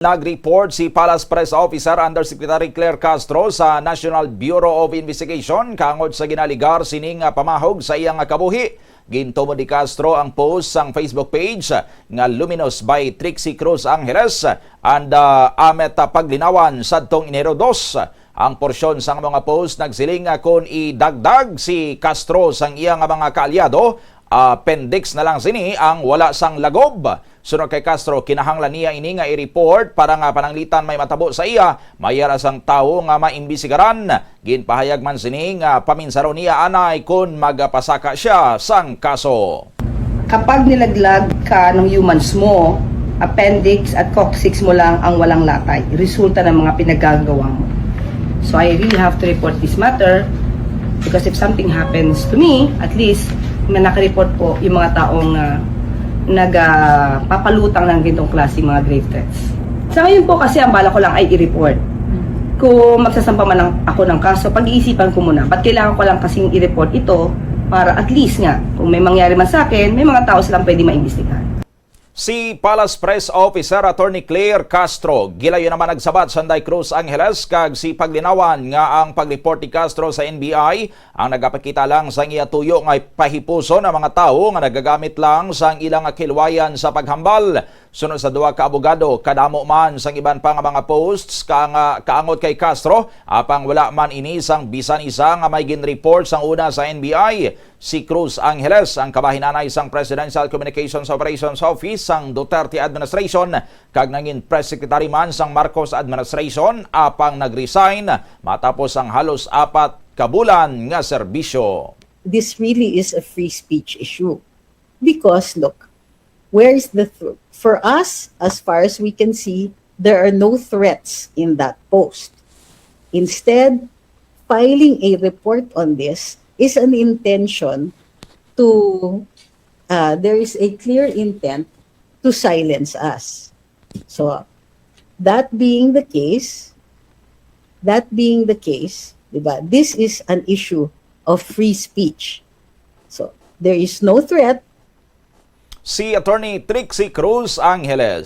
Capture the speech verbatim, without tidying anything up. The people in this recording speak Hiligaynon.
Nag-report si Palace Press Officer Undersecretary Claire Castro sa National Bureau of Investigation kaangod sa ginaligar sining, ah, pamahog sa iya nga kabuhi. Gintumod ni Castro ang post sang Facebook page nga Luminous by Trixie Cruz Angeles and, ah, Amet, ah, Paglinawan sadtong Enero dos. Ang porsyon sang mga post nagsiling nga kon idagdag si Castro sang iya nga mga kaalyado, appendix na lang sini ang wala sang lagob. Suno kay Castro, kinahanglan niya ini nga i-report para nga pananglitan may matabo sa iya, may yara sang tawo nga maimbestigaran. Ginpahayag man sini nga paminsaron niya anay kon magapasaka sia sang kaso. Kapag nilaglag ka ng humans mo, appendix at coccyx mo lang ang walang latay, resulta ng mga pinaggagawa mo. So I really have to report this matter because if something happens to me, at least may nakareport po yung mga taong, ah, nagpapalutang ng ganitong klase mga grave threats. Sa ngayon po kasi ang bala ko lang ay i-report. Kung magsasampa man lang ako ng kaso, pag-iisipan ko muna. Ba't kailangan ko lang kasing i-report ito para at least nga, kung may mangyari man sa akin, may mga tao silang pwede maimbestigahan. Si Palace Press Officer Attorney Claire Castro, gilayon naman nagsabat sanday Cruz Angeles kag si Paglinawan nga ang pag-report ni Castro sa N B I ang nagapakita lang sang iya tuyo nga pahipuson ang mga tawo nga nagagamit lang sang ilang kahilwayan sa paghambal. Suno sa duha ka abogado, kadamo man sang iban pa nga mga posts ka nga kaangot kay Castro, apang wala man ini sang bisan isa nga may gin-report sang una sa N B I. Si Cruz Angeles ang kabahin anay sang Presidential Communications Operations Office sang Duterte administration kag nangin press secretary man sang Marcos administration, apang nag-resign matapos ang halos apat ka bulan nga serbisyo. This really is a free speech issue. Because, look, where is the truth? For us, as far as we can see, there are no threats in that post. Instead, filing a report on this is an intention to, uh, there is a clear intent to silence us. So, that being the case, that being the case, di ba, this is an issue of free speech. So, there is no threat. Si Attorney Trixie Cruz Angeles.